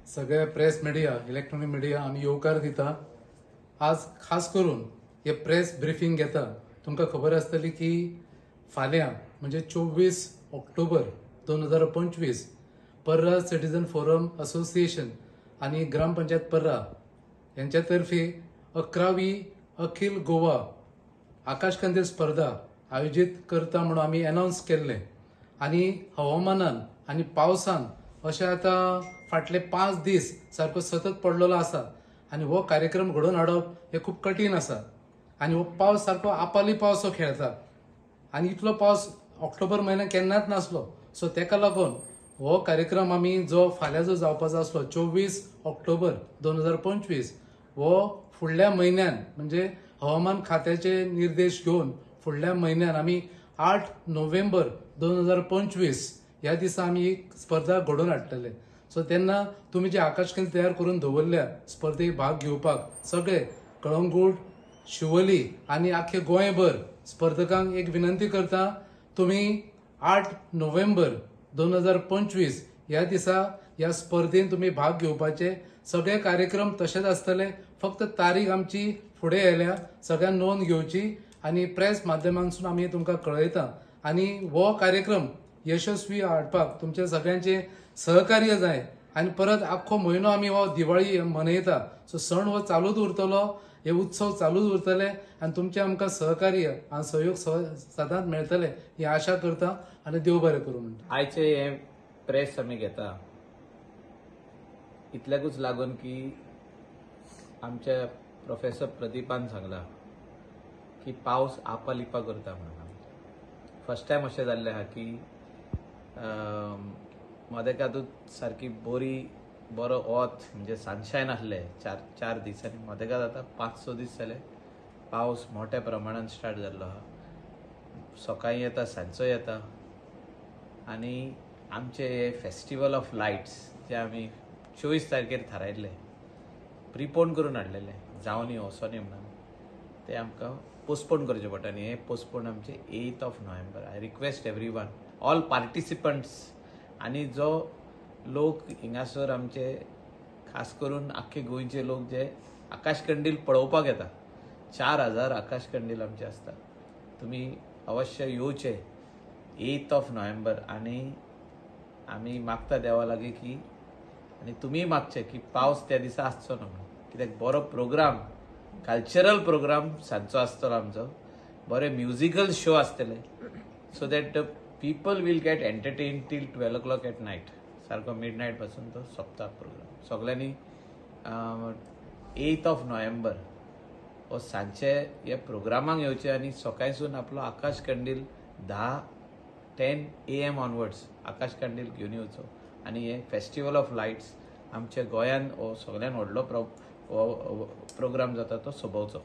सगळे press media, electronic media आमी येवकार दिता. आज खास करून हे प्रेस ब्रिफींग घेता. तुमकां खबर आसतली की फाल्यां म्हणजे 24 ऑक्टोबर 2025 पर्रा सिटीजन फोरम असोसिएशन आनी ग्रामपंचायत पर्रा यांच्या तर्फे 11वी अखिल गोवा आकाशकंदील स्पर्धा आयोजीत करता म्हणून आमी अनावन्स केल्लें. आनी हवामानान आनी पावसान अशें आतां फाटले 5 दीस सारको सतत पडलेलो आसा आनी हो कार्यक्रम घडोवन हाडप हें खूब कठीण आसा. आनी हो पावस सारको आपाली पावस हो खेळता आनी इतलो पावस ऑक्टोबर म्हयन्याक केन्नाच नासलो. सो तेका लागून हो कार्यक्रम आमी जो फाल्यां जो जावपाचो आसलो 24 ऑक्टोबर 2025 हो फुडल्या म्हयन्यान म्हणजे हवामान खात्याचे निर्देश घेवन फुडल्या म्हयन्यान आमी 8 नोव्हेंबर 2025 ह्या दिसा आमी एक स्पर्धा घडोवन हाडटले. सो तेन्ना तुमी जे आकाशकंदील तयार करून दवरल्या स्पर्धेक भाग घेवपाक सगळे कळंगूट, शिवोली आनी आख्खे गोंयभर स्पर्धकांक एक विनंती करता, तुमी 8 नोव्हेंबर 2025 ह्या दिसा ह्या स्पर्धेन तुमी भाग घेवपाचे. सगळे कार्यक्रम तशेच आसतले, फक्त तारीख आमची फुडें आयल्या, सगळ्यांक नोंद घेवची आनी प्रेस माध्यमांतसून आमी तुमकां कळयता. आनी हो कार्यक्रम यशस्वी हाडपाक तुमचे सगळ्यांचे सहकार्य जाय. आनी परत आख्खो म्हयनो आमी हो दिवाळी मनयता, सो सण हो चालूच उरतलो, हे उत्सव चालूच उरतले आनी तुमचे आमकां सहकार्य आनी सहयोग सदांच मेळटले ही आशा करता आनी देव बरें करूं म्हणटा. आयचे हे प्रेस आमी घेता इतल्याकूच लागून की आमच्या प्रोफेसर प्रदीपान सांगला की पावस आपा लिपा करता म्हणून. फर्स्ट टायम अशें जाल्लें आहा की मदेकातूच सारकी बरी बरो वत म्हणजे सनशायन आसलें चार दीस आनी मदेकात आतां 5-6 दीस जाले पावस मोठ्या प्रमाणान स्टार्ट जाल्लो आहा. सकाळीं येता, सांजचो येता. आनी आमचे हे फेस्टिवल ऑफ लायट्स जे आमी 24 तारखेर थारायल्ले, प्रिपोन करून हाडलेले, जावनी वचोनी म्हणून, ते आमकां पोस्टपोन करचें पडटा. आनी हे पोस्टपोन आमचे 8 November. I request every one, all participants आनी जो लोक हिंगासर आमचे खास करून आख्खे गोंयचे लोक जे आकाशकंदील पळोवपाक येता, 4000 आकाशकंदील आमचे आसता, तुमी अवश्य येवचे 8 नोव्हेंबर. आनी आमी मागता देवा लागीं की आनी तुमीय मागचे की पावस त्या दिसा आसचो ना म्हणून, कित्याक बरो प्रोग्राम, कल्चरल प्रोग्राम सांजचो आसतलो आमचो, बरे म्युजिकल शो आसतले, so that the people will get entertain till 12 o'clock at night. सारको मिड नायट पासून तो सोंपता प्रोग्राम. सगळ्यांनी 8 नोव्हेंबर हो सांजचे ह्या प्रोग्रामाक येवचे आनी सकाळसून आपलो आकाश कंदील 10 AM onwards आकाश कंदील घेवन येवचो. आनी हे फेस्टिवल ऑफ लायट्स आमच्या गोंयान हो सगळ्यान व्हडलो प्रोग्राम जाता तो सोबोवचो.